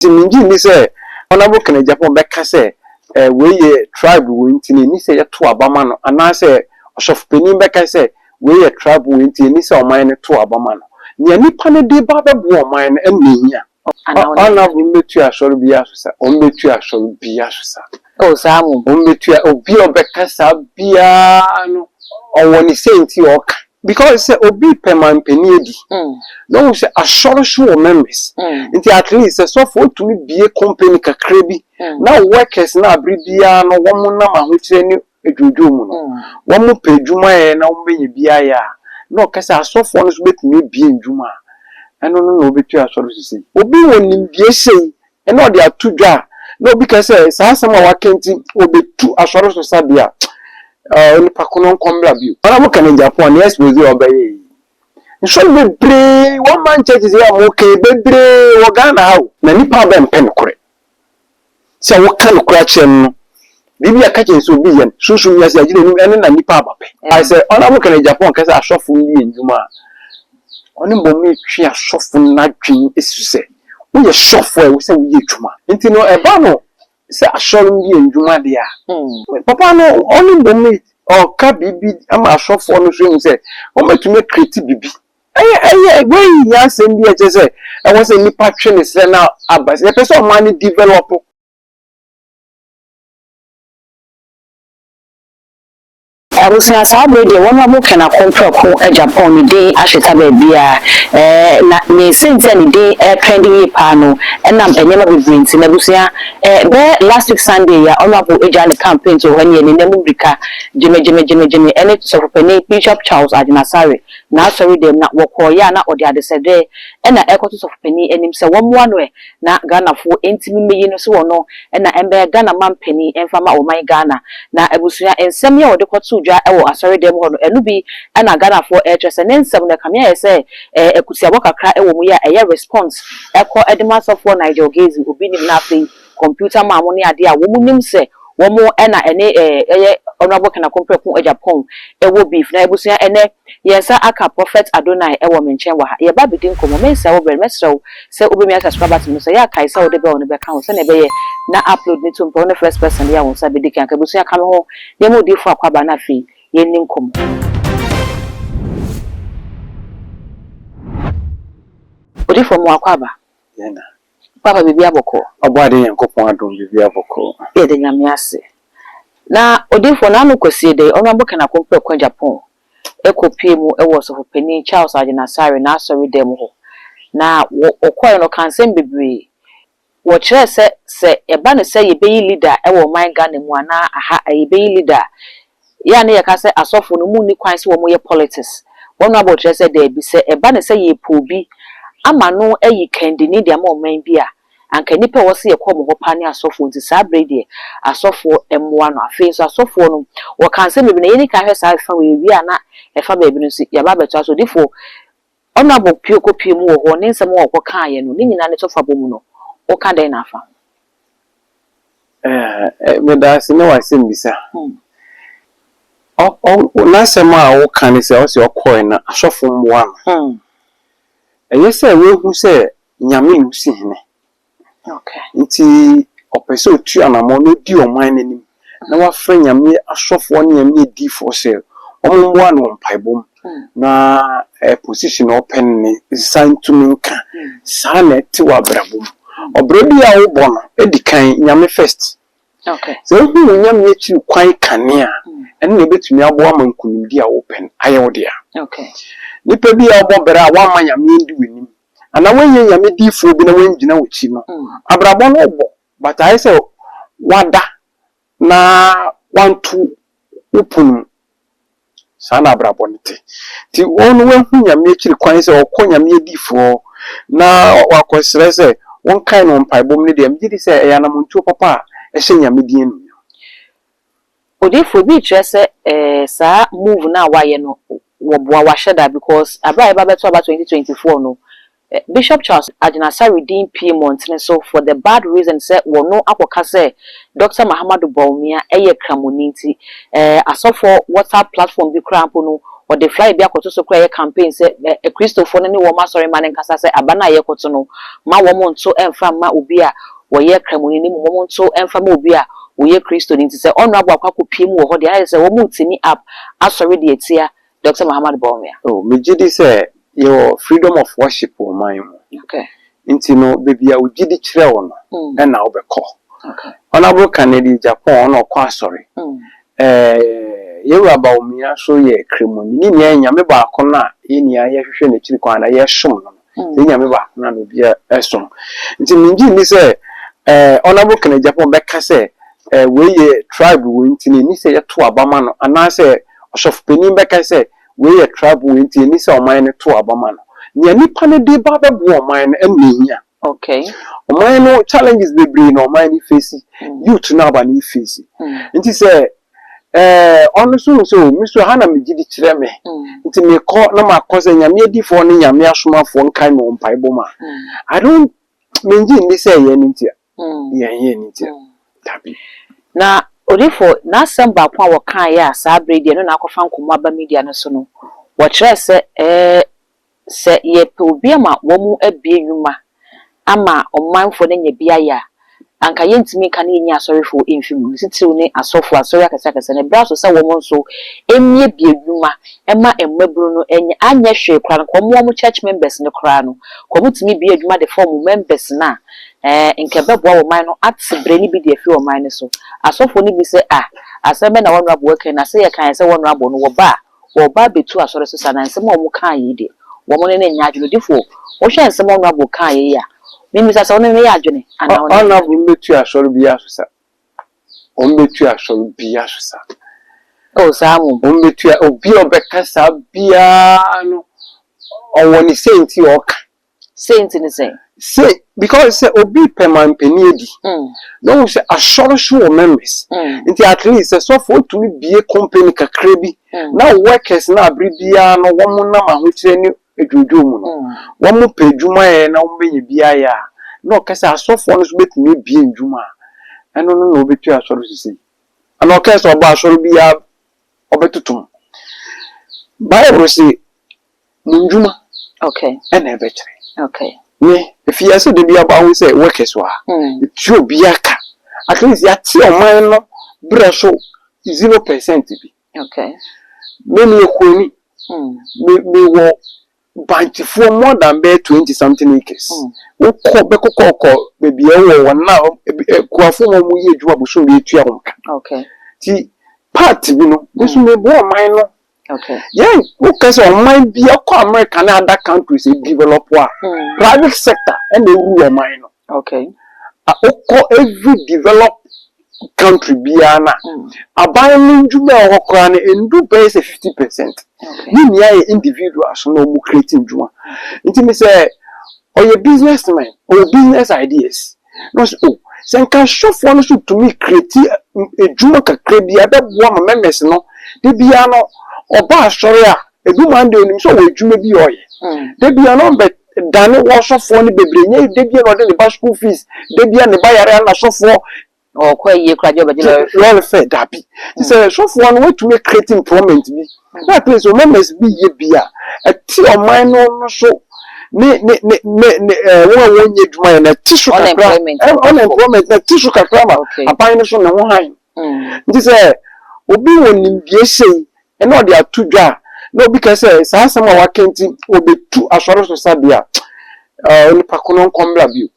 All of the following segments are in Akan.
Nti mengye nni sɛ Honourable Kenneth Agyapong bɛka sɛ eh, wei yɛ tribe wei nti na ɛni sɛ yɛto aba ma no, anaasɛ ɔsɔfopanin bɛka sɛ wei yɛ tribe wei nti ɛni sɛ ɔman no to aba ma no. Nea nipa no de ba bɛboa ɔman no, ɛno na ɛhia. Honourable mbɛtua asɔre biara so sa, ɔmbɛtua asɔre biara so sa. Oh, saa mmom. Ɔmbɛtua, obi a ɔbɛka saa biara no, ɔwɔ ne sɛ nti a ɔka. Because sɛ obi pɛ mampanin adi na ohu sɛ asɔre so wɔ members nti, at least sɛ sɔfo otumi bie company kakra bi na workers na abere biara no wɔn nam ahokyerɛ ne adwudwo mu no, wɔn pɛ adwuma yɛ na wɔn bɛnya bi ayɛ a, na ɔka sɛ asɔfoɔ no nso bɛtumi abie ndwuma a, ɛno no na obetua asɔre sisi. Obi wɔ nimdeɛ sei ɛna ɔde ato dwa a, na obi ka sɛ saa asɛm a waka nti obetu asɔre so sa deɛ a, onipa ko no nkɔmbra bio. Ɔna mo ka ne Japan ne expose a ɔbɛyɛ yi, nsɔre bebree, one man churches yi a mo ka bebree wɔ Ghana ha o, na nipa bɛmpɛ nokorɛ. Sɛ woka nokorɛ akyerɛ no no, biribi a ka kyerɛ sɛ obi yɛ no sunsun wiase agyina anim ɛne na nipa aba pɛ ayɛ sɛ ɔna mo ka ne Japan kɛ sɛ asɔfo no yɛ ndwuma a, ɔne mbɔ mu etwe asɔfo no n'adwene esi so sɛ woyɛ sɔfo a, ɛwɔ sɛ woyɛ adwuma. Nti no ɛba no sɛ asɔre no yɛ ndwuma deɛ a, papa no ɔne mbɔ mu ɔka biribi ama asɔfoɔ no so ehu sɛ wɔmɛtumi acreate biribi. Ɛyɛ wei nyɛ asɛm bi a ɛkyerɛ sɛ ɛwɔ sɛ nipa twe ne srɛ na aba sɛ yɛpɛ sɛ ɔman no develop. Abusua, saa abere deɛ wɔn a wɔka n'akɔmprɛko Agyapong ne din ahyeta baabi a na ne senti a ne din ɛtrend yie paa no, ɛnam nneɛma bebree nti. Na abusua, bɛyɛ last week Sunday a Honourable agya ne campaign to hɔ ne yɛ ne nam mirika gyeme gyeme gyeme gyeme ɛne sɔfopanin Bishop Charles Agyin Asare n'asɔre dɛm, na wɔkɔɔyɛ a na ɔde adesɛdɛ ɛna ɛkɔto sɔfopanin anim sɛ wɔmmoa no ɛ na Ghanafoɔ ntumi mmɛyi no so wɔ no ɛna ɛmbɛyɛ Ghana mampanin ɛmfa ma ɔman Ghana. Na abusua, nsɛm yi a wɔde kɔto dwa ɛwɔ asɔre dɛm hɔ no, ɛno bi ɛna Ghanafoɔ ɛrekyerɛ sɛ ne nsɛm no ɛkame ayɛ sɛ akusiabɔ kakra ɛwɔ mu yi a ɛyɛ response ɛkɔ ɛde ma asɔfoɔ Nigel Gaisie, obi nim, na afei computer maa mo ne adeɛ a wɔn nim sɛ wɔn ɛna ɛne ɛyɛ Honourable Ken Akompreko Agyapong ɛwɔ beef. Na abusua, ɛnɛ yɛn nsa aka Prophet Adonai ɛwɔ me nkyɛn wɔ ha, yɛba abɛdi nkɔmmɔ. Mensɛ wo brɛ, mɛsrɛ wo sɛ wobɛmia subscribe button no, sɛ yɛ akae sɛ wode bell no bɛka ho sɛnea ɛbɛyɛ na upload ne to mpɛ wo ne first person yɛ a wo nsa bɛdi kan. Ka abusua, ka me ho nneɛma odiifo akɔ aba, na afei yɛnni nkɔmmɔ. Odiifo mu, akɔ aba. Yɛna. Papa, biribi abɔkɔ? Ɔbɔ ade, Nyankopɔn adom, biribi abɔkɔ. Yɛde Nyame ase. Na odiifo, n'ano kɔsie dɛ Honourable Ken Akompreko Agyapong ɛkɔpie mu ɛwɔ ɔsɔfopanin Charles Agyin Asare n'asɔre dɛm hɔ, na wɔkɔɛ no ka nsɛm bebree. Wɔkyerɛ sɛ sɛ ɛba no sɛ yɛbɛyi leader ɛwɔ ɔman Ghana mu anaa aha yɛbɛyi leader a, yɛa ne yɛka sɛ asɔfo no mu nni kwan sɛ wɔn yɛ politics. Wɔn no abɔkyerɛ sɛ daabi, sɛ ɛba no sɛ yɛpɛ obi ama no ayi kandini de ama ɔman bi a, anka nipa a wɔsi yɛkɔ wɔn hɔ paa ne asɔfoɔ. Nti saa abere deɛ asɔfoɔ mmoa no. Afei nso asɔfoɔ no wɔka nsɛm bebree, na yɛn kan hwɛ saa ɛfa wɔ ewie a na ɛfa baabi no nso yɛaba abɛto aso. Odifoɔ, Honourable pie kɔ pie mu wɔ hɔ ne nsɛm a wɔkɔ kaa yɛ no ne nyinaa ne tɔfa bɔ mu no, wɔka dɛn na afa? Meda ase ne w'asɛm bisa. N'asɛm a woka ne sɛ ɔsɛ ɔkɔɛ na asɔfo mmoa no, ɛyɛ sɛ woehu sɛ Nyame na osi hene, nti ɔpɛ sɛ otu anammɔn na odi ɔman n'anim na wafrɛ Nyame asɔfoɔ ne Nyame adiifoɔ sɛ wɔn mmoa no wɔ mpaebɔ mu na position a ɔpɛ no ne nsa ntumi nka. Saa na ɛte wɔ abrabɔ mu. Ɔbrɛ bi a wobɔ no, edi kan Nyame first. Sɛ wohu wo Nyame akyiri kwan kane a, ɛno na ebɛtumi aboa ma nkonimdi a wopɛ no ayɛ wo dea. Nipa bi a wobɔ brɛ a woamma Nyame ndi w'anim anaa woanyɛ Nyame diifoɔ bi na woangyina w'akyi no, abrabɔ no wobɔ, but ayɛ sɛ wada na wanto wo pono mu. Saa na abrabɔ no te. Nti wɔn no wahu Nyame akyiri kwan sɛ ɔkɔ Nyame adiifoɔ na wakɔsrɛ sɛ wɔnkae no wɔ mpaebɔ mu no deɛ, megye di sɛ ɛyɛ anammɔntuo papa a ɛhyɛ Nyame din anuonyam. Odiifo, bi kyerɛ sɛ saa move no a wayɛ no, wɔboa wahyɛ da, because abere a yɛba bɛto aba 2024 no, Bishop Charles Agyin Asare din pie mmɔntene so for the bad reason sɛ wɔno akɔka sɛ Dr Mahamadu Bawumia ɛyɛ kramoni. Nti asɔfoɔ WhatsApp platform bi koraa mpo no, Wɔde flyer bi akɔto so koraa ɛyɛ campaign sɛ Kristofoɔ no ne wɔn asɔremma no nkasa sɛ aba no a yɛrekɔto no, mma wɔn nto mfa mma obi a wɔyɛ Kramoni na mmom wɔn nto mfa mma obi a wɔyɛ Kristoni. Nti sɛ Honourable akɔ akɔpue mu wɔ hɔ deɛ, na ayɛ sɛ wɔn retumi up asɔre de atia Doctor Mahamat Bawumia. Oh, megye di sɛ yɛwɔ freedom of worship wɔ ɔman yi mu. Nti no, baabi a wo gyidi kyerɛ wo no, ɛna wobɛkɔ. Honourable Kennedy Agyapong, ɔna ɔkɔ asɔre. Yɛwura Bawumia nso yɛ Kramoni. Ne nyinaa yɛ Nyame baako no a yɛn nyinaa yɛhwehwɛ n'akyiri kwan anaa yɛsom no no. Sɛ Nyame baako no a na obiara som. Nti mengye nni sɛ Honourable Kennedy Agyapong bɛka sɛ wei yɛ tribe wei nti no ɛnni sɛ yɛto aba ma no anaasɛ ɔsɔfopanin bɛka sɛ wei yɛ tribe wei nti ɛnni sɛ ɔman no to aba ma no. Nea nipa no de ba bɛboa ɔman no ɛno na ehia. Ɔman no challenges bebree na ɔman no face. Youth no aba no face. Nti sɛ ɔno nso hu sɛ o me nso ha na me gyidi kyerɛ me. Nti mekɔ na makɔ sɛ Nyame adiyifoɔ ne Nyame asomafoɔ nkae me wɔ mpaebɔ mu a, I don't mengye nni sɛ ɛyɛ ɛno ntia. Yɛnyɛ ɛno ntia. Dabi. Na odiyifo, n'asɛm baako a wɔkaeɛ a saa bere yi deɛ ɛno na akɔfa nkɔmmɔ aba media no so no, wɔkyerɛɛ sɛ ɛɛ sɛ yɛpɛ obi ama wɔabue nnwuma ama ɔmanfoɔ no anya bi ayɛ a, anka yɛntumi nka na yɛnyi asɔrefoɔ mfi mu, ne titiriw ne asɔfoɔ, asɔre akɛseakɛseɛ no, ɛberɛ aso sɛ wɔn nso mmiebie nnwuma ma mmabunu no anya, anyɛ hwee koraa no, nka wɔn wɔn church members no koraa no, nka wɔtumi bue adwuma de fa wɔn members no a, ɛɛ nka ɛbɛboa ɔman no ate brɛ no bi de afiri ɔman no so. Asɔfoɔ no bi sɛ, ah, asɛm bɛn na Honourable aka yi, na sɛ yɛkaeɛ sɛ Honourable no wɔba a, wɔreba abɛtu asɔre so saa, na nsɛm a wɔkaeɛ yi deɛ, wɔn ne no nyɛ adwene. Odifoɔ, wohwɛ nsɛm a Honourable kaeɛ yi a, memmisa sɛ wo ne no yɛ adwene anaa wo ne no nyɛ adwene? Honourable mmɛtu asɔre biara so sa. Wɔmmɛtu asɔre biara so sa. Oh, saa mmom. Wɔmmɛtu, obi a ɔbɛka saa biara no, ɔwɔ ne sɛ nti a ɔka. Sei nti ne sɛn? Sei, because sɛ obi pɛ mampanin adi, na ohu sɛ asɔre so wɔ members, nti at least sɛ sɔfo otumi bue company kakra bi na workers no a bere biara no wɔn nam ahokyerɛ ne adwudwo mu no, wɔn pɛ adwuma yɛ na wɔn bɛnya bi ayɛ a, na ɔka sɛ asɔfoɔ no nso bɛtumi abue ndwuma a, ɛno no na ɔbɛtua asɔre so sei. Ana ɔka sɛ ɔba asɔre biara ɔbɛtoto mu. Bible se mo ndwuma ɛna ɛbɛkyerɛ. Me efi ase de bi aba ho sɛ workers wɔ ha. Etua obiara ka. At least yɛate ɔman no berɛ so 0% bi. Me meyɛ kuani. Me mewɔ bankyefoɔ more than bɛyɛ 20 something acres. Wokɔ bɛkɔkɔkɔ baabi a ɛwɔ wɔn a kuafoɔ ma wɔn yɛ adwuma bosom bi etua wɔn ka. Ti part bi no, me nso meboa ɔman no. Yɛn woka sɛ ɔman bi akɔ America ne other countries develop a, private sector ɛna ewu ɔman no. Wokɔ every developed country biara na aban no ndwuma a ɛwɔ hɔ koraa no ndu bɛyɛ sɛ 50%. Ne nyinaa yɛ individuals na wɔn create ndwuma. Nti mi sɛ ɔyɛ businessman, ɔwɔ business ideas. Na ɔsɛ o sɛ nka asɔfoɔ no so tumi create edwuma kakra bi a ɛbɛboa ma members no de biara no ɔba asɔre a edu Monday onim sɛ ɔwɔ edwuma bi a ɔyɛ. De biara no ɔmbɛ dane wɔ asɔfoɔ no bebree nye de biara na ɔde ne ba school fees de biara ne ba yare ana asɔfoɔ Ɔkɔ ayie koraa gye ɔbɛgye lɔre fare. Lɔre fare dabi. Ti sɛ sɔfoɔ no watumi create employment bi na at least o members bi yɛ bi a ɛte ɔman no so ne ne ne ne ne wɔn a wɔnyɛ adwuma yɛ na ɛte so kakra. Unemployment. Unemployment na ɛte so kakra ma aban no so ne ho han. Nti sɛ obi wɔ nimdeɛ hyɛ yi ɛna ɔde ato dwa a na obi ka sɛ saa asɛm a waka nti wɔbɛtu asɔre so sa deɛ a onipa ko no nkɔmmra bio.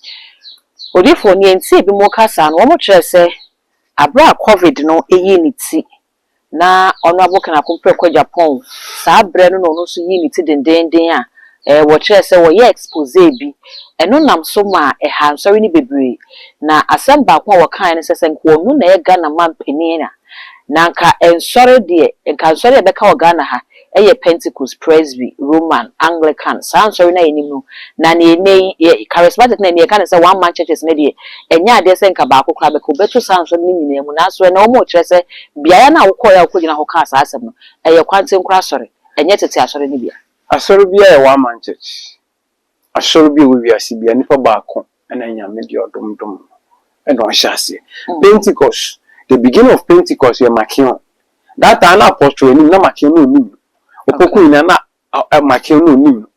Odiyifoɔ, nea nti ebi mo ka saa no, wɔn kyerɛ sɛ abere a COVID no eyii ne ti na Honourable Ken Akompreko Agyapong saa berɛ no na ɔno nso yii ne ti dendenden a wɔkyerɛ sɛ wɔyɛ expose bi ɛno nam so ma ɛha nsɔre no bebree. Na asɛm baako a wɔkaeɛ no sɛ sɛ nka ɔno na ɛyɛ Ghana manpanin a na nka nsɔre deɛ nka nsɔre a ɛbɛka wɔ Ghana ha ɛyɛ Pentecost, Presby, Roman, Anglican, saa nsɔre no a yɛnim no. Na nea ɛnɛ yi charismatic na nea yɛka no sɛ one man churches no deɛ ɛnyɛ adeɛ sɛ nka baako koraa bɛka wobɛto saa nsɔre no nyinaa mu. Nanso ɛnɛ wɔn rekyerɛ sɛ beaeɛ no a wokɔeɛ a wokɔgyina hɔ kaa saa asɛm no ɛyɛ kwantenkora asɔre, ɛnyɛ tete asɔre no bia. Asɔre biara yɛ one man church. Asɔre bi a ɛwɔ wiase bia nipa baako ɛna Nyame de ɔdom dom no ɛna ɔhyɛ aseɛ. Pentecost, the beginning of Pentecost yɛ McKeown. That time na apostle anim na McKeown no onim no. Opoku nyinaa na Makeo no onim no.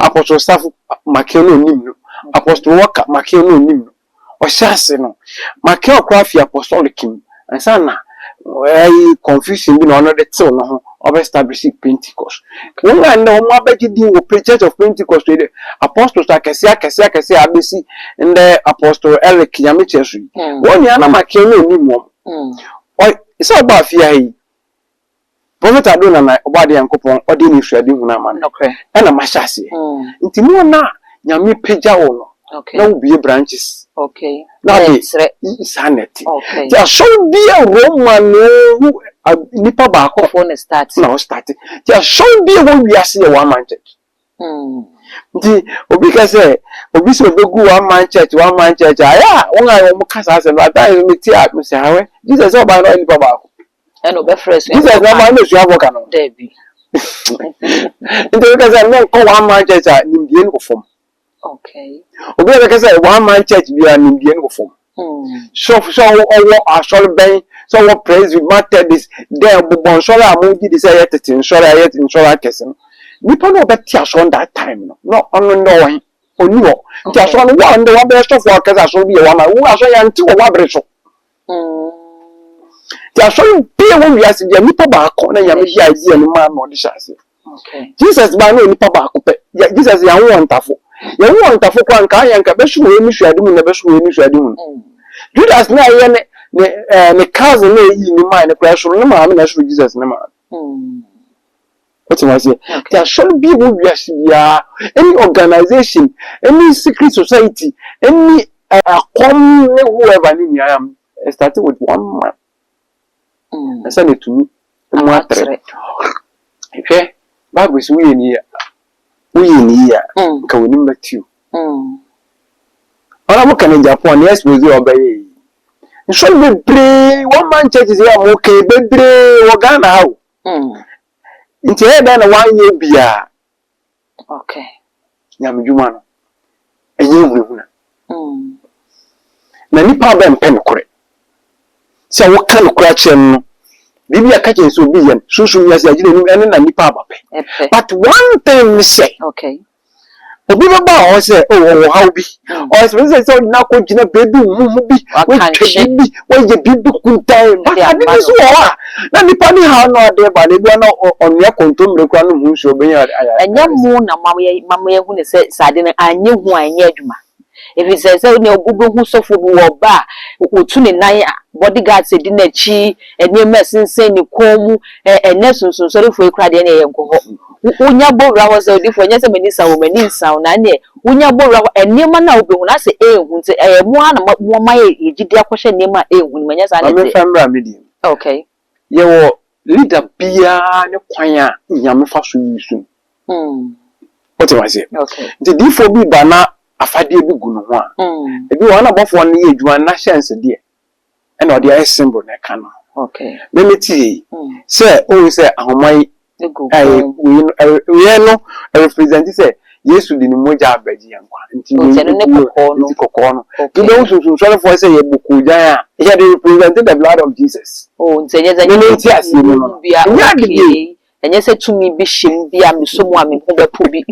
Apostle Safo Makeo no onim no. Apostle Walker Makeo no onim no. Ɔhyɛ ase no, Makeo koraa fi apostolic mu ansa na ɛyi confusion bi na ɔno de tew ne ho ɔbɛ establish Pentecost. Wɔn a nnɛ wɔn abɛgye din wɔ Church of Pentecost yi de, apostles akɛse akɛse akɛse a abɛsi ndɛ Apostle Eric Nyamekyɛ so yi, wɔn nyinaa na Makeo no onim wɔn. Sɛ ɔba afie ha yi, Prophet Addo na Ɔbɔadeɛ Nyankopɔn ɔde anisoadehunu ama no ɛna mahyɛ aseɛ. Nti mo na Nyame pagya wo no na wobue branches na ɔde saa na ɛte. Nti asɔre bi a Roma no nipa baako na ɔstarte. Nti asɔre bi a ɛwɔ wiase yɛ one man church. Nti obi ka sɛ obi sɛ obegu one man church, one man church a, ɛyɛ a wɔn a wɔn ka saa asɛm no, at times me tie a, me sɛ awɛ Jesus sɛ ɔbaa no ɔyɛ nipa baako. Ɛna ɔbɛfrɛ asuafoɔ. Jesus na ɔbaa no asuafoɔ ka no. Daabi. Nti obi ka sɛ menkɔ one man church a, nimdeɛ no wɔ fam. Obi a bɛka sɛ one man church biara, nimdeɛ no wɔ fam. Sɔfo sɛ ɔwɔ asɔre bɛn, sɛ ɔwɔ Presby, Methodist, dɛn bobɔ nsɔre a mo gye di sɛ ɛyɛ tete nsɔre a ɛyɛ nsɔre akɛse no. Nipa no a ɔbɛte asɔre that time no, na ɔno ndɛ ɔwɔ he? Ɔni hɔ. Nti asɔre no, wo a ndɛ wabɛyɛ sɔfo a ɔkɛsɛ asɔre bi yɛ one man, wo asɔre yɛnte wɔ w'abere so. Nti asɔre bi a ɛwɔ wiase bia, nipa baako na Nyame de idea no maa na ɔde hyɛ aseɛ. Jesus baa na onipa baako pɛ. Jesus yɛn wɔ ntafo. Yɛn wɔ ntafo koraa nka ayɛ nka bɛso wɔ ani suade mu na bɛso wɔ ani suade mu. Judas na ɛyɛ ne cousin na eyi ne maa ne koraa soro ne maame na ɛsoro Jesus ne maame. Wote ma aseɛ? Nti asɔre bi a ɛwɔ wiase biara, any organization, any secret society, any akɔm ne whoever ne nyinaa started with one man. Ɛsɛ na etumi mu atrɛ. Hwɛ, Bible sɛ woyɛ ne yie a, woyɛ ne yie a, nka w'anim bɛte o. Ɔna mo Japan ne expose a ɔbɛyɛ yi. Nsɔre bebree, one man churches yi a mo ka yi bebree wɔ Ghana ha o. Nti ɛyɛ dɛn na wanyɛ biara? Nyamedwuma no, ɛnyɛ hunahuna. Na nipa bɛmpɛ nokorɛ. Sɛ woka nokorɛ akyerɛ no no, biribi a ka kyerɛ sɛ obi yɛ no, sunsun wiase agye n'anim ɛne na nipa aba pɛ. But one thing ne sɛ, obi bɛba hɔ sɛ oh ɔwɔ haw bi, ɔyɛ sɛ sɛ ɔde n'akɔ gyina beebi huhu bi, watwa biribi, wayɛ biribi kuntan. But ade bi nso wɔ hɔ a, na nipa ne haw no ade ba na ebi na ɔnoa kontommire koraa no ho nsuo ɔbɛnya ayɛ. Ɛnyɛ mo na mama yɛhu ne sɛ saa ade no anyɛ hu a ɛnyɛ adwuma. Ɛfiri sɛ sɛ ne wobɛhu sɔfo bi wɔ ɔba a wɔtu ne nan a bodyguards di n'akyi, nneɛma ɛsensɛn ne kɔn mu, ɛnɛ sunsunsɔrefoɔ yi koraa deɛ ne ɛyɛ nkɔ hɔ. Wonya bɔ wura hɔ sɛ odifoɔ, ɛnyɛ sɛ m'ani sa wo, m'ani nsa wo, na neɛ wonya bɔ wura hɔ nneɛma no a wobɛhu no asɛ ɛnhu. Nti ɛyɛ mo ara na mo ama yɛ yɛgyidi akɔhyɛ nneɛma a ɛnhu no mu, ɛnyɛ saa na Maame ɛteɛ? Mfa mmra me deɛ. Yɛwɔ leader biara ne kwan a Nyame fa so yi so no. Wote ma aseɛ? Nti diifoɔ bi ba na afadeɛ bi gu ne ho a, ebi wɔ hɔ na bɔfoɔ no yɛ adwuma na hyɛnsedeɛ ɛna ɔde ayɛ symbol na ɛka no. Meme tie yi sɛ ohun sɛ ahoma yi ɛyɛ wei no, wei no represent sɛ Yesu de ne mogya abɛgye yɛn nkwa. Nti wei nti kɔkɔɔ no. Nti wobɛhu sunsunsɔrefoɔ sɛ yɛbɔ koogyan a, yɛde represent the blood of Jesus. Oh, nti ɛnyɛ sɛ Meme nti aseɛ mu no. Nyɛ ade bi. Ɛnyɛ sɛ tumi bi hyɛ mu bi a meso mu a me ho bɛpo bi.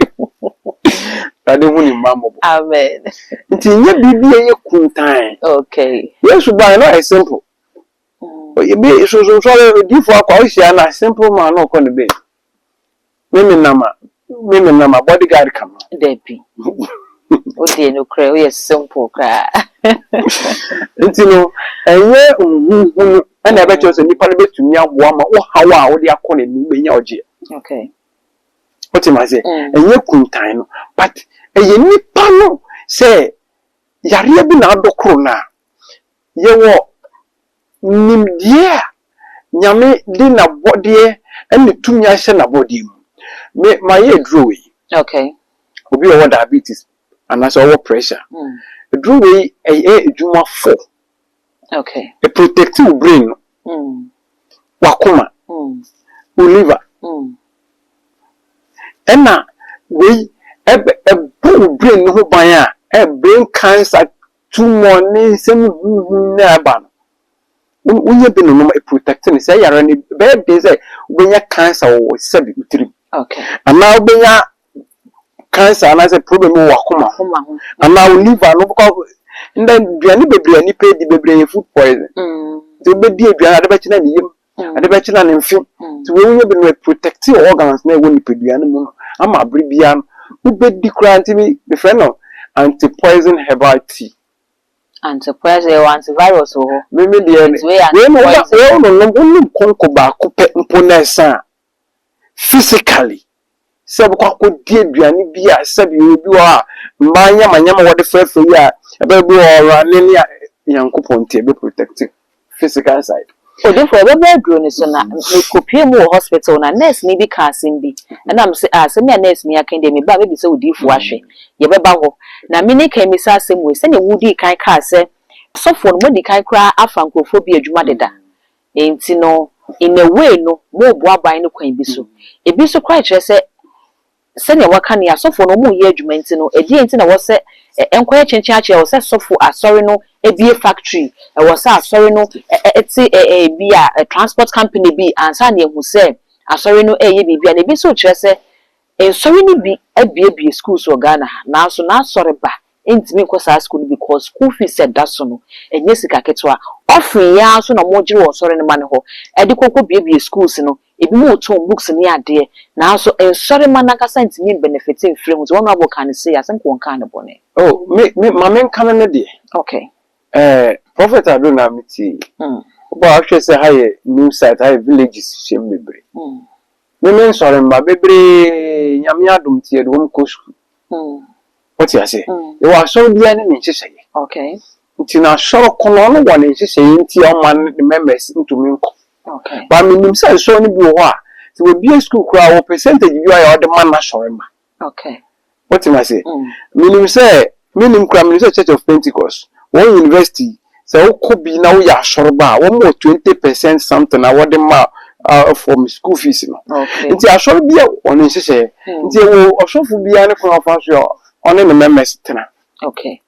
Awurade hu ne mma mmɔbɔ. Amen. Nti nyɛ biribi a ɛyɛ kuntan. Yesu baa no ɔyɛ simple. Ebi sunsunsɔre odiifoɔ akɔ a wohyia na simple man na ɔkɔ ne baabi. Meme nam a, meme nam a, bodyguard ka no. Dabi. O deɛ nokorɛ woyɛ simple koraa. Nti no, ɛnyɛ huhuhu ɛna ɛbɛkyerɛ sɛ nipa no bɛtumi aboa ma wo haw a wode akɔ n'anim bɛnya ɔgyeɛ. Wote ma sɛ ɛnyɛ kuntan no, but ɛyɛ nipa no sɛ yareɛ bi na adɔ koro no a, yɛwɔ nimdeɛ a Nyame de n'abɔdeɛ ɛne tumi ahyɛ n'abɔdeɛ mu. Me mayɛ aduro wei. Obi a ɔwɔ diabetes anaasɛ ɔwɔ pressure. Aduro wei ɛyɛ adwuma fo. Ɛ protect wo brain no. Wakoma. Wo liver. Ɛna wei ɛbɛ ɛbɔ wo brain no ho ban a ɛ brain cancer, tumor ne nsɛm huhu na ɛba no. Wonyɛ bi nonom, ɛ protect no sɛ yare no bɛyɛ den sɛ wobɛnya cancer wɔ sɛbi wo tirim. Anaa wobɛnya cancer anaasɛ problem wɔ w'akoma ho. Anaa wo liver no wobɛkɔ ndɛ aduane bebree a nipa di bebree yɛ food poison. Nti wobɛdi aduane ade bɛkye na ne yam, ade bɛkye na ne mfe. Nti wei wonya bi no protect your organs na ɛwɔ nipadua no mu no ama abere biara no wobɛdi koraa. Nti mefrɛ no anti poison herbal tea. Anti-poison, yɛwɔ antivirus wɔ hɔ. Mímí deɛ Nti wei yɛ wei no anti-poison. Wei no nom, wonom kɔnkɔ baako pɛ mpo na ɛsa a, physically sɛ wobɛkɔ akɔdi aduane bi a sɛbi obi wɔ hɔ a mmaa nyamanyama wɔde frɛfrɛ yi a ɛbɛyɛ bi wɔ ɔrane ne a Nyankopɔn nti ɛbɛ protect physical side. Odifo, ɛbɛbɛ aduro ne so na mekɔpie mu wɔ hospital na nurse ni bi ka asɛm bi, ɛna m sɛ, ah, asɛm a nurse ni aka deɛ, meba a mebisa odifo ahwɛ. Yɛbɛba hɔ na me ne kan misa asɛm wei sɛnea wodii kan kaa sɛ sɔfoɔ no modi kan koraa afa nkurɔfoɔ bi adwuma deda, nti no in a way no moboa aban no kwan bi so. Ebi nso koraa kyerɛ sɛ sɛnea wɔka ne asɔfoɔ no wɔn reyɛ adwuma, nti no ɛdeɛ nti na wɔsɛ nkɔyɛ kyenkyen akyerɛ wɔ sɛ sɔfo asɔre no ebie factory, ɛwɔ sɛ asɔre no ɛte ɛ ɛ bi a transport company bi ansa na ehu sɛ asɔre no ɛyɛ biribi a. Na ebi nso kyerɛ sɛ nsɔre no bi abiebie schools wɔ Ghana ha, nanso n'asɔre ba ntumi nkɔ saa school no because school fees ɛda so no ɛnyɛ sika ketewa. Ɔfin ya nso na wɔgyere wɔ nsɔre no ma no hɔ ɛde kɔkɔ biebie schools no, ebi mu tɔn books ne adeɛ, nanso nsɔre ma n'ankasa ntumi benefit mfiri ho. Nti wɔn abɔ kan ne se asɛm kɔ wɔn kan ne bɔne. Oh, me maame nka no ne deɛ. Prophet Ado na me tie. Wobɔ ahwɛ sɛ ha yɛ new site, ha yɛ villages hyɛm bebree. Me nsɔre mba bebree, Nyame adom tie de wɔn kɔ school. Wote ase? Yɛwɔ asɔre biara ne ne nhyehyɛeɛ. Nti na asɔre ko no, ɔno wɔ ne nhyehyɛeɛ nti a ɔma ne members ntumi nkɔ. Ba menim sɛ nsɔre no bi wɔ hɔ a, sɛ wɔbie school koraa, wɔ percentage bi a ɔde ma n'asɔre ma. Wote ase? Menim sɛ, menim koraa, menim sɛ Church of Pentecost wɔn university, sɛ wokɔ bi na woyɛ asɔre ba a, wɔn wɔ 20% something a wɔde ma from school fees no. Nti asɔre bi a ɔne nhyehyɛeɛ. Nti ɛwɔ ɔsɔfo biara ne kwan ɔfa so a ɔne ne members tena. Okay.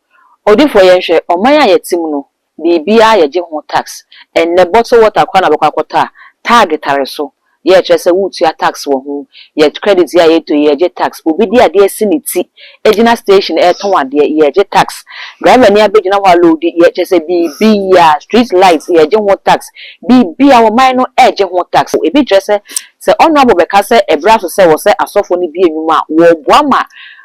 Odifoɔ, yɛn hwɛ ɔman a yɛte mu no, biribiara yɛgye ho tax. Ɛnnɛ bottle water koraa na bɛkɔ akɔtɔ a, tag tare so. Yɛ kyerɛ sɛ wotua tax wɔ ho. Yɛ credit yi a yɛtɔ yi, yɛgye tax. Obi di adeɛ si ne ti egyina station ɛretɔn adeɛ, yɛgye tax. Driver ni abɛgyina hɔ aload, yɛ kyerɛ sɛ biribi a street light yɛgye ho tax. Biribi a ɔman no ɛregye ho tax. Ebi kyerɛ sɛ sɛ honourable bɛka sɛ ɛbrɛ so sɛ wɔ sɛ asɔfo no bi enwuma a wɔreboa ma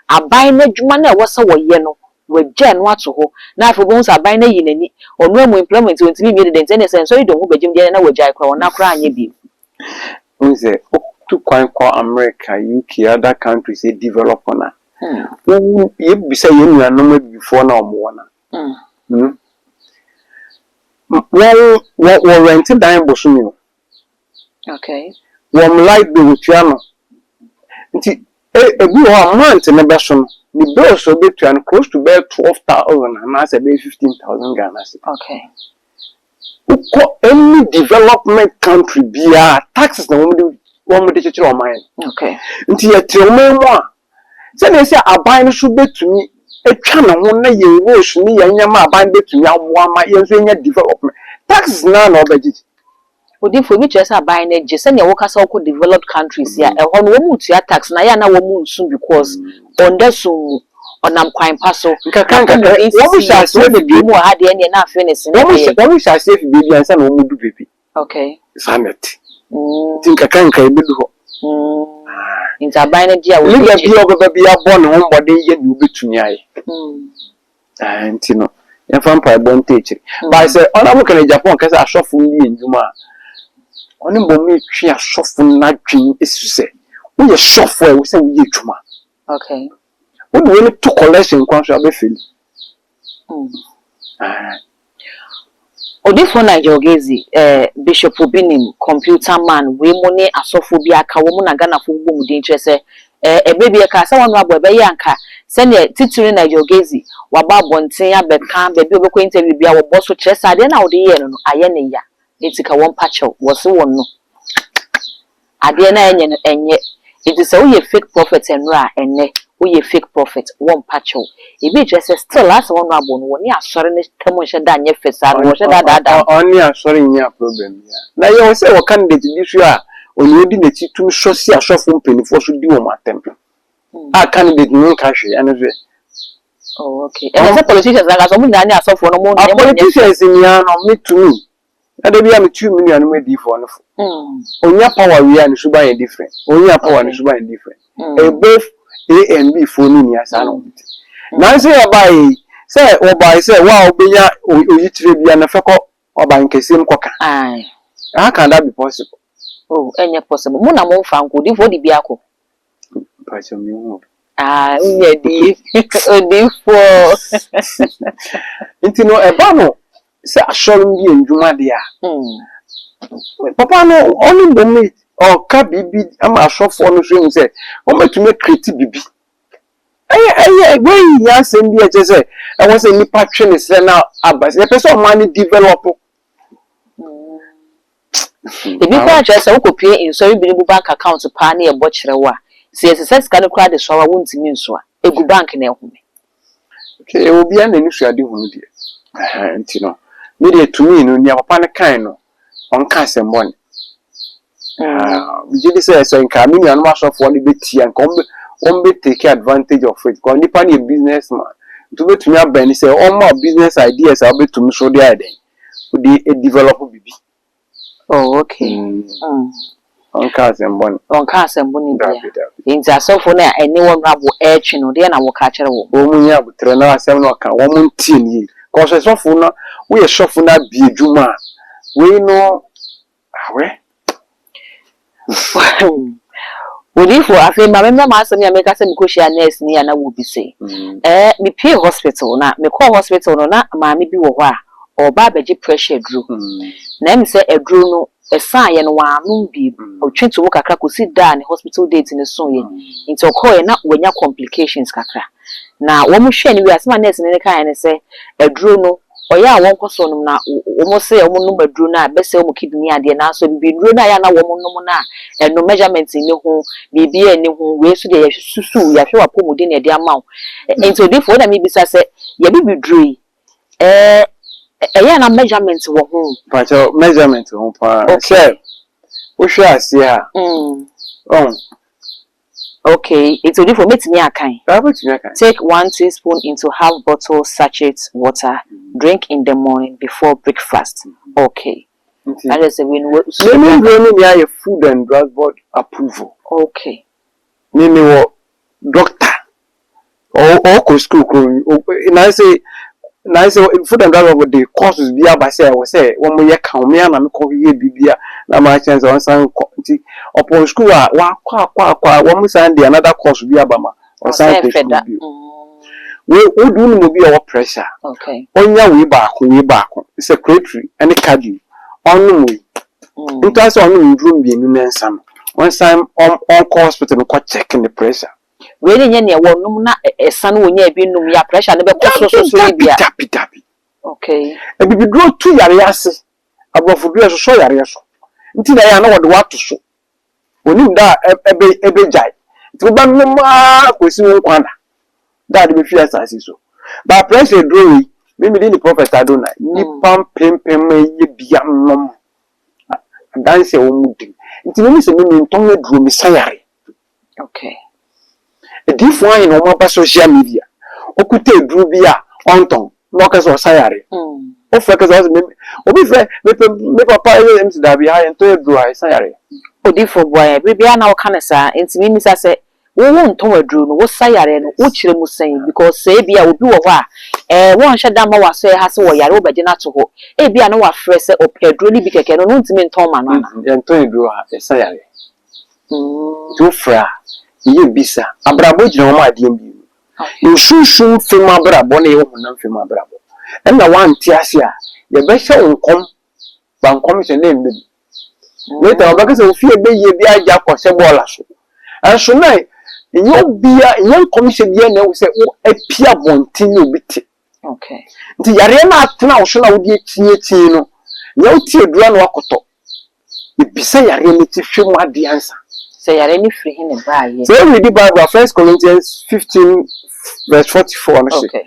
aban n'adwuma no a ɛwɔ sɛ wɔyɛ no, wɔagya no ato hɔ, na afei wobɛhu sɛ aban no ayi n'ani, ɔno amu employment wɔntumi mmie deda. Nti ɛne sɛ nsɔre de ho bɛgyem deɛ na wɔagyae koraa, wɔn akora anyɛ bio. Wohu sɛ wotu kwan kɔ America, UK, other countries ɛ develop no a, wowu yɛbisa yɛn nuanom abibifoɔ na ɔmo wɔ no. Wɔn wɔ rent dan bosome o. Wɔn light bill wɔtua no. Nti ebi wɔ hɔ a month ne bɛso no, ne bills a obetua no close to bɛyɛ 12,000 anaasɛ bɛyɛ 15,000 Ghana cedis. Wokɔ any development country biara, taxes na wɔn de kyekyere ɔman no. Nti yɛte ɔman mu a, sɛdeɛ sɛ aban no so bɛtumi atwa ne ho na yɛn roads ne yɛn nneɛma, aban bɛtumi aboa ma yɛn nso yɛnya development, taxes naa na ɔbɛgyegye. Odifo, ebi kyerɛ sɛ aban no gye sɛnea wɔkasa wokɔ developed countries yi a, ɛhɔ no wɔn mu tua tax na yɛ a na wɔn mu nsu because ɔnda sum mu, ɔnam kwan pa so. Nkakra nkakra wɔn hyɛ aseɛ fi bi mu wɔ ha deɛ, ɛneɛ na afei ne se ne wɔn hyɛ wɔn hyɛ aseɛ fi beebi ansa na wɔn du beebi. Saa na ɛte. Nti nkakra nkakra ebedu hɔ. Nti aban no gye a wɔde leader bi a ɔbɛba bi abɔ ne ho mmɔden yɛ nea obetumi ayɛ. Ah, nti no yɛmfa mpaebɔ nta akyiri baa sɛ ɔnabɔ kɛnɛ Japan kɛsɛ asɔfo no yɛ ndwuma a ɔne mbɔ mu etwe asɔfo no n'adwene esi so sɛ woyɛ sɔfo a, ɛwɔ sɛ woyɛ adwuma. Wode wei no to collection kwan so abɛfeli. Ah. Odifo Nigel Gaisie, Bishop Obinim, computer man, wei mu ne asɔfo bi aka wɔn mu na Ghanafoɔ bobɔ mu din kyerɛ sɛ ɛbɛ bi ɛka sɛ wɔn abɔ ɛbɛyɛ anka sɛnea titiri Nigel Gaisie waba abɔnten abɛka baabi a ɔbɛkɔ interview bi a wɔbɔ so kyerɛ sɛ adeɛ no a wɔde yɛɛ no ayɛ ne ya, eti ka wɔn pa kyɛw wɔsi wɔn no adeɛ no a ɛnyɛ no ɛnyɛ. Nti sɛ woyɛ fake prophet nnora a, ɛnɛ woyɛ fake prophet, wɔn pa kyɛw. Ebi kyerɛ sɛ still asɛ wɔn abɔ no wɔne asɔre ne tam nhyɛ da nyɛ fɛ saa no wɔhyɛ da daadaa. Ɔne asɔre nyɛ problem bia na yɛwɔ sɛ wɔ candidate bi so a Onua di n'akyi tumi sɔ si asɔfo mpanimfoɔ so di wɔn atɛm a candidate no nka hwee, ɛno so yɛ. Oh, okay. Ɛnna sɛ politicians ankasa ɔmo nyinaa ne asɔfoɔ no, ɔmo A nyɛ mo nyɛ. Politicians nyinaa no, metumi na da bi a metu me nuanom adiifoɔ no fo. Onya power wie a, ne suban yɛ different. Onya power, ne suban yɛ different. Ɛyɛ both A and B foɔ no nyinaa saa na wɔn te. Nanso yɛbaa yi sɛ wɔbaa yi sɛ wo a wobɛnya oyitire bia na fɛ kɔ ɔban kɛseɛ mu kɔka. How can that be possible? Oh, ɛnyɛ possible. Mo na mo nfa nko odiifoɔ de bi akɔ. Mpakyɛ, mi hu obi. Ah, wonya di odiifoɔ. Nti no, ɛba no sɛ asɔre mu bi yɛ ndwuma deɛ a, papa no ɔne mbom ɔka biribi ama asɔfoɔ no so ehu sɛ wɔmɛtumi acreate biribi. Ɛyɛ wei nyɛ asɛm bi a ɛkyerɛ sɛ ɛwɔ sɛ nipa twe ne srɛ na aba sɛ yɛpɛ sɛ ɔman no develop. Ebi koraa kyerɛ sɛ wokɔpie nsɔre bi ne bu bank account paa ne yɛbɔ kyerɛ wo a, sɛ yɛsesɛ sika no koraa de soa wa, wontumi nsoa egu bank na ɛhome. Okay, obiara n'ani so ade hunu deɛ. Ɛhɛn, nti no me deɛ, tumi no, nea papa no kan no, ɔnka asɛm bɔne. Ah, megye di sɛ nka me nuanom asɔfoɔ no bɛtia nka wɔn bɛ take advantage of it, because nipa no yɛ business man, nti wobɛtumi abɛn ne sɛ ɔma wo business ideas a wobɛtumi so de ayɛ dɛn, wode develop bibi. Oh, okay. Ɔnka asɛm bɔne. Ɔnka asɛm bɔne bia. Dabi, dabi. Nti asɔfo no a ɛne wɔn abo ɛretwe no deɛ na wɔka kyerɛ wɔn? Wɔn mu nyɛ abotire na asɛm no ɔka, wɔn mu ntie ne yie, kɔsɛ sɔfo no, woyɛ sɔfo no abie adwuma a wei no awɛ. Odifo, afei ma memmra m'asɛm yi a meka sɛ mekɔhyia nurse ni a na wɔbi sɛ mepie hospital na mekɔɔ hospital no, na maame bi wɔ hɔ a ɔba abɛgye pressure aduro, na ɛmi sɛ aduro no ɛsaeɛ no, wɔanom bi, ɔtwe to mu kakra kɔsi da a ne hospital date no soeɛ. Nti ɔkɔɔɛ na wanya complications kakra, na wɔn hwɛ no wie, asɛm a nurse no ne kaeɛ ne sɛ aduro no ɔyɛ a wɔnkɔ so nom, na wɔn sɛ wɔn nom aduro no a bɛsɛ wɔn kidney adeɛ, nanso bibi nnuro no a yɛ a na wɔn nom no a ɛno measurement ni ho, biribi a ɛni ho. Wei nso deɛ, yɛsusu yɛahwɛ w'apɔmuden na yɛde ama wo. Nti odiifoɔ na mebisa sɛ yɛbibi duro yi, ɛyɛ na measurement wɔ ho? Mpakyɛw, measurement ho paa. Sɛ wohwɛ aseɛ a, ɔn. Okay, nti odiifoɔ, mɛtumi akan? Saa, wobɛtumi aka. Take 1 teaspoon into half bottle sachet water, drink in the morning before breakfast. Okay. Nti That is a win. me nduro no nyinaa yɛ Food and Drug Board approval. Me wɔ doctor ɔkɔ school kuro nansi Food and Drug Board de courses bi aba sɛ ɛwɔ sɛ wɔn yɛ ka wɔn yɛ na mekɔ yɛ biribi a na ma kyɛn sɛ ɔnsan kɔ. Nti ɔpɔn school a wakɔ akɔ akɔ a, wɔn san de another course bi aba ma ɔsan kɔ school bi. Wei wodi, wonim obi a ɔwɔ pressure, ɔnya wei baako, wei baako, circulatory ɛne cardio, ɔnom wei. Nta sɛ ɔnom nduro mmienu ne nsa no, ɔnsan ɔnkɔ hospital nkɔ check ne pressure. Wei ne nyɛ nea wɔnom na ɛsa no wɔnya bi nom yɛ a, pressure no bɛkɔ soro soro soro bi a? Dabi, dabi. Abibiduro tu yareɛ ase, aborɔfo duro ɛsosɔ yareɛ so, nti na yɛ a na wɔde wato so onim da a ɛbɛgyae, nti wobɛnom aa kɔsi wo nkwa da a de bɛfi asase so ba. Pressure duro wei, mímí di ni Prophet Adonai, nipa mpempem yɛ bia nom adansi a wɔn mu di. Nti mímí sɛ mímí ntɔn aduro, mi sa yare. Adiifoɔ ayi na wɔn aba social media, okuta aduro bi a ɔntɔn na ɔka sɛ ɔsa yare. Wofrɛ kɛ sɛ ɔsɛ me obi frɛ mepɛ me papa ɛyɛ mc dabi ha, yɛntɔn aduro a ɛsa yare. Odiifoɔ, boa yɛn. Biribiara na wɔka no saa, nti mimisa sɛ wowo ntɔn aduro no, wosa yare no, wokyerɛ mu sɛn? Because sɛ ebi a obi wɔ hɔ a wɔnhyɛ da ma wasɔ ha sɛ wɔyare, wobɛgye no ato hɔ, ebi a na wafrɛ sɛ ɔpɛ aduro no bi kɛkɛ no, no ntumi ntɔn ma no ana? Yɛntɔn aduro ha, ɛsa yare. Nti wofrɛ a, yɛyɛ bisa. Abrabɔ gyina wɔn adeɛ mmienu: nsunsum fam abrabɔ na yɛwɔ honam fam abrabɔ. Ɛna wante ase a, yɛbɛhyɛ wo nkɔm ba, nkɔm hyɛ ne mma bi later wɔbɛka sɛ ofie bɛyie bi agye akɔhyɛ bɔɔla so. Ɛnso na ɛnyɛ obia, ɛnyɛ nkɔmhyɛ bia na ɛwɔ sɛ wo apia abɔnten ne obi te. Nti yareɛ no atena wo so na wode akyiakyi no, nyɛ wote adura na wakɔtɔ, ebisa yareɛ no ti hwɛ mu adeɛ ansa. Sɛ yare no firi he ne baayɛ? Sɛ ɛredi Bible a, First Corinthians 15 verse 44 no sɛ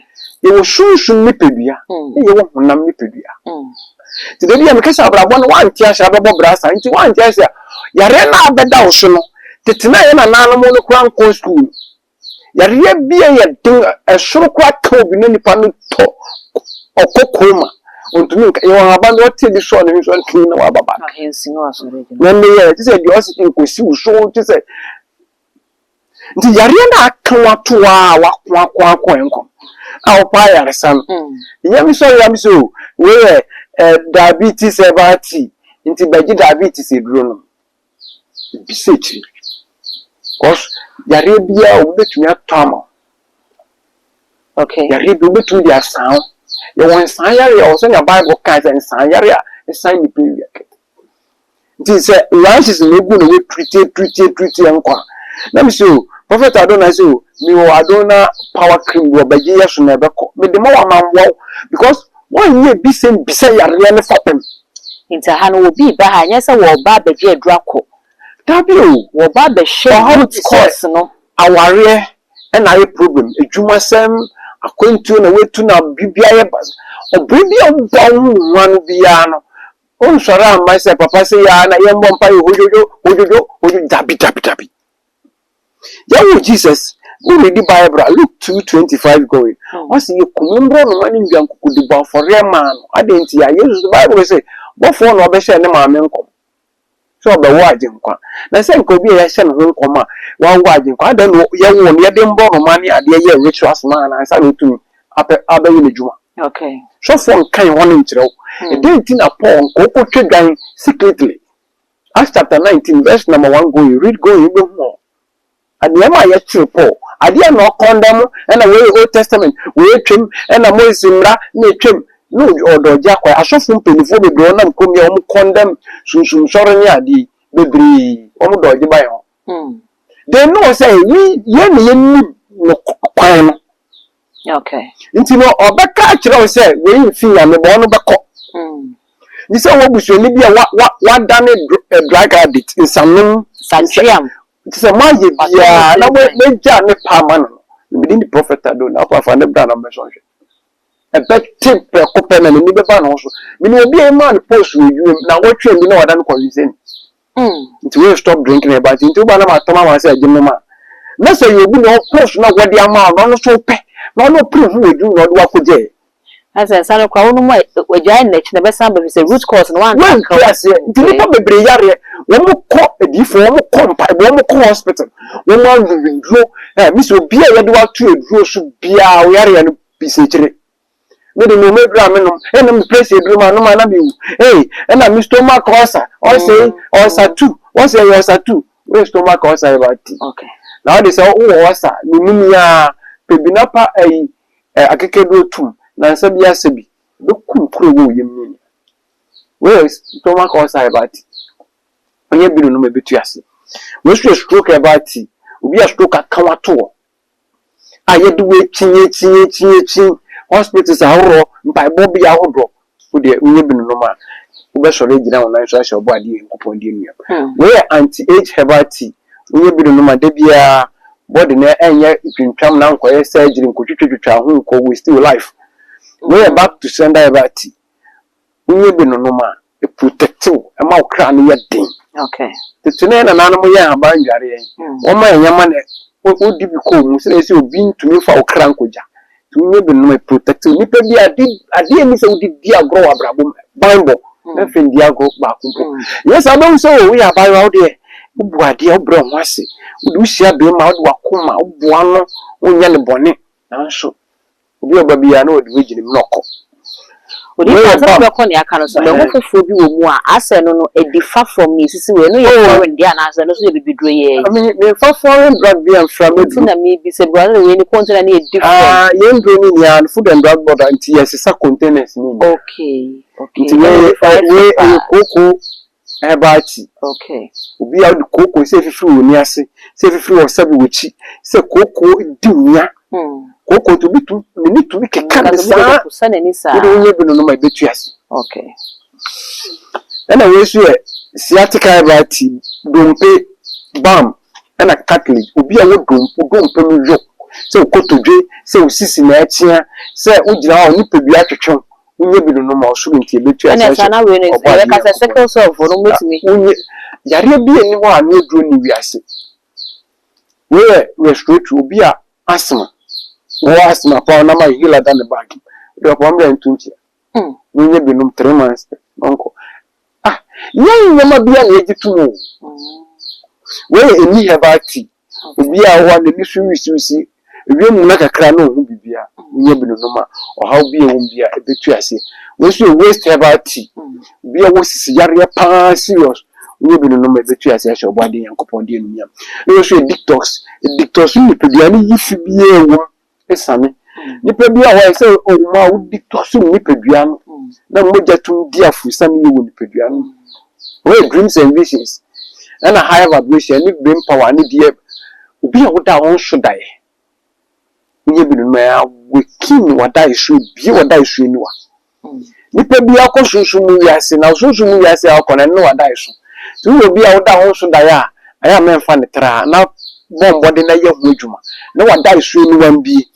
yɛwɔ sunsum nipadua na yɛwɔ honam nipadua. Nti da bi a meka sɛ abrabɔ no, wante ase abɛbɔ bra saa, nti wante ase a, Yareɛ no a abɛda wo so no, tete no a yɛn nananom no koraa nkɔɔ sukuu no, yareɛ bi a ɛyɛ den, ɛsoro koraa ka obi na nipa no tɔ, ɔkɔ coma, ɔntumi nka. Yɛwɔ ahaban bi, ɔte bi sɔɔ ne ho so ntumi na waba back. Na ɛnnɛ yɛ, te sɛ deɛ ɔse nkɔsi wo so, te sɛ Nti yareɛ no a aka wo ato hɔ a wako ako ako ɛnkɔ a wopɛ ayaresa no, ɛnyɛ me sɔre a me sɛ o wei yɛ eh, diabetes herbal tea nti bɛgye diabetes aduro nom. Bisa akyiri cause yareɛ biara obi bɛtumi atɔ ama wo. Okay. Yareɛ bi wobɛtumi de asan wo. Yɛwɔ nsan yareɛ wɔ sɛnea Bible kae sɛ nsan yareɛ a ɛsan nnipa awia kɛkɛ. Nti sɛ rashes na egu na woatiriti atiriti atiriti ɛnkɔ a, na me sɛ o, Prophet Adonai sɛ o, mewɔ Adonai power cream bi ɔbɛgye yɛ so na ɛbɛkɔ. Mede ma wo a mamboa wo because woanyɛ bi sɛ mbisa yareɛ no fapem. Nti aha no obi reba ha ɛnyɛ sɛ wɔreba abɛgye aduru akɔ. Dabi o. Wɔreba abɛhwɛ Ɔhaw root te sɛ cause no. awareɛ na ayɛ problem, adwumasɛm, akwantuo na woatu na biribi ayɛ basa. Ɔbrɛ bi a wobɔ wo ho ho ano biara no, Wonsɔre amma sɛ papa sei ara na yɛmmɔ mpaeɛ hodwodwo hodwodwo hodwo dabi dabi dabi. Yɛwoo Jesus, wo readi Bible a, Luke 2:25 going, ɔse yɛkum mborɔnoma ne nnwankuku de bɔ afɔreɛ maa no. Adɛn nti a? Yesu so Bible se bɔfoɔ na ɔbɛhyɛɛ ne maame nkɔm sɛ ɔbɛwo Agyenkwa. Na sɛ nka obi a yɛahyɛ ne ho nkɔm a wawo Agyenkwa, adɛn na yɛwoo no yɛde mborɔnoma ne adeɛ yɛɛ rituals maa no ansa na ɔtumi apɛ abɛyɛ n'adwuma? Okay. Sɔfoɔ nkan hɔ no nkyerɛ wo. Ɛdɛn nti na Paul nka ɔkɔtwa dwan secretly? Acts chapter 19 verse number 1 going, read going, wobɛhu hɔ. Nneɛma a yɛkyere Paul, adeɛ a na ɔkɔndɛm, ɛna wei yɛ Old Testament, wei atwam, ɛna Moses mmara na atwam, na ɔdɔ ɔgye akwae. Asɔfo mpanimfoɔ bebree wɔnam kurom yi a wɔn kɔndɛm sunsumsɔre ne adeɛ yi bebree, wɔn dɔ ɔgye ba yɛn hɔ. They know sɛ we yɛn na yɛnim no kwan no. Okay. Nti no ɔbɛka akyerɛ wo sɛ wei mfi Nyame bɔ ɔno bɛkɔ. Nti sɛ wɔ busuani bi a wa wa wadane eh, drug addict, nsanom, Satweam. nti sɛ moayɛ biara na moagya ne pa ama no no, mede ne prophet ado na afa afa ne bra na mbɛsɔ nhwɛ. Ɛbɛte prɛko pɛ na n'ani bɛba ne ho so. Menim obi a yɛmaa no post wɔ adwuma mu na wɔtwɛn bi na wadane kɔnwinsani. Nti wei stop drinking ɛba nti nti woba na ma tɔm ama sɛ agye nom a na sɛ yɛ obi na ɔpɔ so na wɔde ama wo na ɔno nso wopɛ na ɔno ɔpere ho wɔ adwuma na ɔde wakɔgye. Na sɛ nsa no koraa wonom a wagyae no n'akyi na ɛbɛsan aba efisɛ root cause no woantackle. Wonte aseɛ nti nnipa bebree yareɛ wɔn kɔ adiyifoɔ wɔn kɔ mpaebɔ wɔn kɔ hospital wɔn anom nnuro ɛ mesi obi a yɛde wato aduro so biara wo yareɛ no bisa akyire. Me de nom aduru a menom, ɛna me pressure aduru ma nom a na mewu. Hey, ɛna me stomach ulcer, ɔsɛ ulcer two, wɔsɛ ɛyɛ ulcer two, wei stomach ulcer yɛ ba ti. Okay. Na ɔde sɛ wowɔ ulcer, menim ya, pɛ bi na pa ayi akekeduro tum, na nsa bi asɛ bi, bɛkum kuro wɔ yam ni. Wei stomach ulcer yɛ ba ti. Ɔnyɛ bi no nom ɛbɛtu ase. Wei so yɛ stroke yɛ ba ti, obi a stroke aka wato hɔ. a yɛde wo akyin akyin akyin akyin hospitals ahoroɔ mpaebɔ bea ahodoɔ wo deɛ wonyɛ bi nonom a wobɛsɔre agyina wo nan so ahyɛ ɔbɔ adeɛ Nyankopɔn di anuam hmm. Wei yɛ anti age herbal tea wonyɛ bi nonom a da biara body no ɛnyɛ twintwam na nkɔyɛ surgery nkɔtwitwatwitwa ho nkɔ waste your life. Wei yɛ back to sender herbal tea Wonyɛ bi nonom a, ɛprotɛkte wo, ɛma wo kra no yɛ den. Okay. Tete no yɛn nananom yɛ nhaban dware yɛn. Wɔma yɛn nneɛma na wodi bi kɔ mu sɛdeɛ sɛ obi ntumi mfa wo kra nkɔgya. Nti wonyɛ bi nonom a, ɛprotɛkte wo. Nipa bi ade adeɛ nni sɛ wode di agorɔ wɔ abrabɔ mu, banbɔ, mɛmfa ndi agorɔ baako mpo. Nyɛ saa wobɛhu sɛ o woyɛ abaayewa wo deɛ wobu adeɛ, wobrɛ wo ho ase, wode wohyia barima wode w'akoma woboa no, wonyɛ no bɔne. Nanso Obi a ɔba biara na ɔde w'agyina mu na ɔkɔ. Onipa Wei yɛ ansa na bam. wobɛkɔ nea aka no so no, ɛho foforɔ bi wɔ mu a asɛ no no adi fa from nea esisi wei. Ɛno yɛ Oh. foreign deɛ anaasɛ ɛno nso yɛ bibiduro yi ara yi? Me memfa foreign drug bi amfra Nti m'aduro. na mebisa because asɛ wei no container no yɛ different. Ah, yɛn duro no nyinaa no Food and Drug Board nti yɛsesa containers no nyinaa. Okay, okay. Nti wei Ɛna ɛ ɛfiri wei ɛyɛ paa. kooko herbal tea. Okay. Obi a wode kooko sɛ efifiri wɔ ani ase, sɛ efifiri wɔ sɛbe w'akyi, sɛ kooko di wo nya. Kooko nti obi tu n'ani tumi keka ne saa. Kusa n'ani saa. Wode wonya bi nonom a ebetu ase. Okay. Ɛna wei nso yɛ sciatica herbal tea, dompe, balm, ɛna cartilage. Obi a wɔ dompe, dompe mu yo, sɛ wo kotodwe, sɛ wo sisi na ɛkyea, sɛ wogyina hɔ a wo nipadua atwetwe wo. Wonyɛ bi nonom a ɔsoro nti ebetu ase Ɛna ahyɛ saa na wei no ɔbɔ adeɛ yɛbɛka sɛ Nyankopɔn. sickle cell foɔ no wɔbɛtumi. Wonyɛ. Yareɛ bi nni hɔ a ano aduro nni wiase. Wei yɛ respiratory, obi a asthma, wɔ asthma paa, ɔnam a inhaler da ne bag mu. Wode ɔpɔ mmerɛ nto nkyia. Wonyɛ binom 3 months pɛ na ɔnkɔ. Ah, yɛn nneɛma bi a na yɛgye tom o. Wei yɛ eni herbal tea. Obi a ɔwɔ hɔ a n'ani so wisiwisi, ewiem mu na kakra na ohun biribi a, wonyɛ bi nom a, ɔhaw bi a ɛwɔ mu bi a ɛbɛtu aseɛ. Wei nso yɛ waist herbal tea. Obi a wɔ sisi yareɛ paa serious, wonyɛ bi nom a, ɛbɛtu aseɛ ahyɛ ɔbɔ adeɛ Nyankopɔn de enumnyam. Na wei nso yɛ detox. Detox nipadua no yi fi biara ɛwɔ mu esane. Nipa bi a wɔyɛ sɛ ɔwɔ a wo detox nipadua no na mogya tum di afusane yɛ wɔ nipadua no. Wɔyɛ dreams and visions ɛna higher vibration ne brain power ne deɛ obi a woda a ɔnso daeɛ, wonyɛ bi nom a, awaken wada so, ebie wada so aniwa. Nipa bi akɔ sunsun mu wiase na sunsun mu wiase a ɔkɔ no, ɛno wada so. Nti woyɛ obi a woda ho so daeɛ a, ɛyɛ a mɛmfa ne tra na bɔ mbɔden na yɛ ho adwuma na wada so aniwa mbie.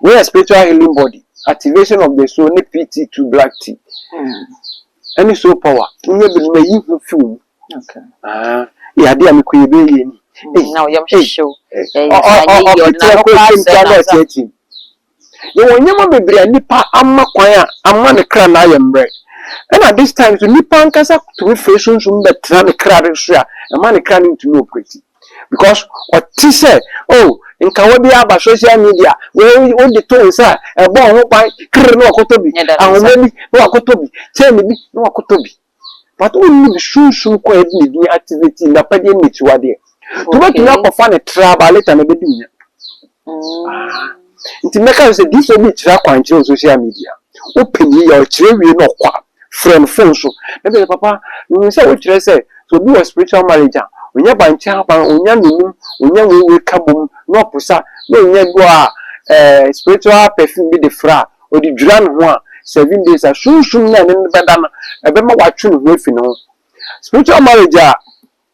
Wɔyɛ spiritual healing body, activation of the soul ne PT2 black tea ɛne soul power. Wonyɛ bi nom a, yi ho fi wo mu. Ah, yɛ adeɛ a mekɔ yɛ bɛyɛ ni. Na ɔyam hyehyew. Ɛyɛ saa nyɛ yie, ɔde n'ano koraa ɔpete sɛ na n'asa. ɔteateam. Yɛwɔ nneɛma bebree a nipa ama kwan a ama ne kra na ayɛ mmerɛ, ɛna this time so nipa ankasa tumi firi sunsun bɛtena ne kra no so a ɛma ne kra no ntumi operate, because ɔte sɛ, oh, nkawa bi aba social media, wei wode to nsa a ɛbɔ ho ban kiri na wakɔtɔ bi. Nyɛ da ne nsa. Ahoma bi na wakɔtɔ bi, chain bi na wakɔtɔ bi, but wonnim sunsun kwan yɛde ne din activate napadeɛ ne akyiwadeɛ nti wobɛtumi akɔfa ne tra ba later na ɛbɛdi wo nya. Nti mɛka sɛ diifoɔ bi kyerɛ akwankyerɛ wɔ social media, wopɛ ne yie a, ɔkyerɛ wie na ɔkɔ a, frɛ no phone so na bɛsɛ, "Papa, mehu sɛ wokyerɛ sɛ obi wɔ spiritual marriage a, onya bankye aban, onya nonum, onya weiwei ka bom na ɔposa na onya bi wɔ a spiritual perfume bi de fra a ɔde dwira ne ho a 7 days a, sunsum na ɛne no bɛda no, ɛbɛma watwe ne ho afi ne ho spiritual marriage a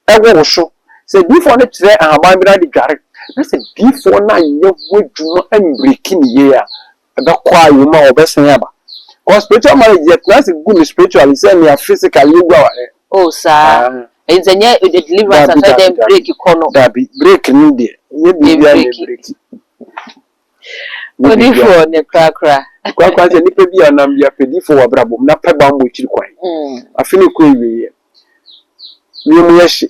ɛwɔ wo so." Sɛ diifoɔ no kyerɛ ahaban bi na de dware na sɛ diifoɔ no anyɛ ho adwuma ambreak ne yie a, ɛbɛkɔ a ɛwɔ mu a ɔbɛsan aba, because spiritual marriage yɛ tena ase gu no spiritually sɛ nea physical yɛgu awareɛ. Oh, saa. Ah. Nti ɛnyɛ deliverance Dabi, asɛ dabi, dɛn dabi. break kɔ no. Dabi, break no deɛ, nyɛ biribiara na break. Break. Nyɛ biribiara. Odiifoɔ ne korakora. Korakora sɛ nipa bi a ɔnam bi apɛ diifoɔ wɔ abrabɔ mu na pɛ bambɔ akyiri kwan. Afe ne kɔ awieɛ, wiem yɛ hye.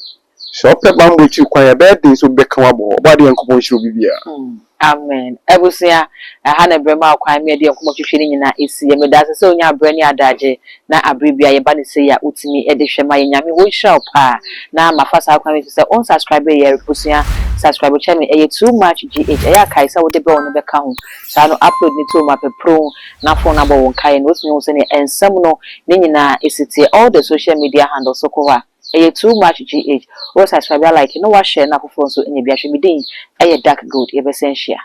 Sɛ ɔpɛ bambɔ akyiri kwan a, ɛbɛyɛ den sɛ obi bɛka wabɔ hɔ. Ɔbɔ adeɛ, Nyankopɔn nhyira obi biara. Amen. Abusua, ɛha na brɛ ma kwan mi ɛde nkɔmmɔ twitwi no nyinaa esi yɛ. Meda ase sɛ onya abrɛ ne adagye na abere bi a yɛba ne se yi a wotumi de hwɛ ma yɛ. Nyame wɔnhyira wo paa na mafa saa kwan yi so sɛ on subscribe yɛ. Abusua, subscribe kyɛ me. Ɛyɛ Too Much GH. Ɛyɛ akae sɛ wode bɛl no bɛka ho saa no, upload ne to mu apɛpro na phone abɔ wɔn kaeɛ no, wotumi hu sɛnea ɛnsɛm no ne nyinaa esi teɛ. All the social media handles so kɔ hɔ a, ɛyɛ Too Much GH. Wɔ subscribe, like na wahyɛ na afoforɔ nso anya bi ahwɛ. Me din ɛyɛ Dark Gold. Yɛbɛsɛn hyia.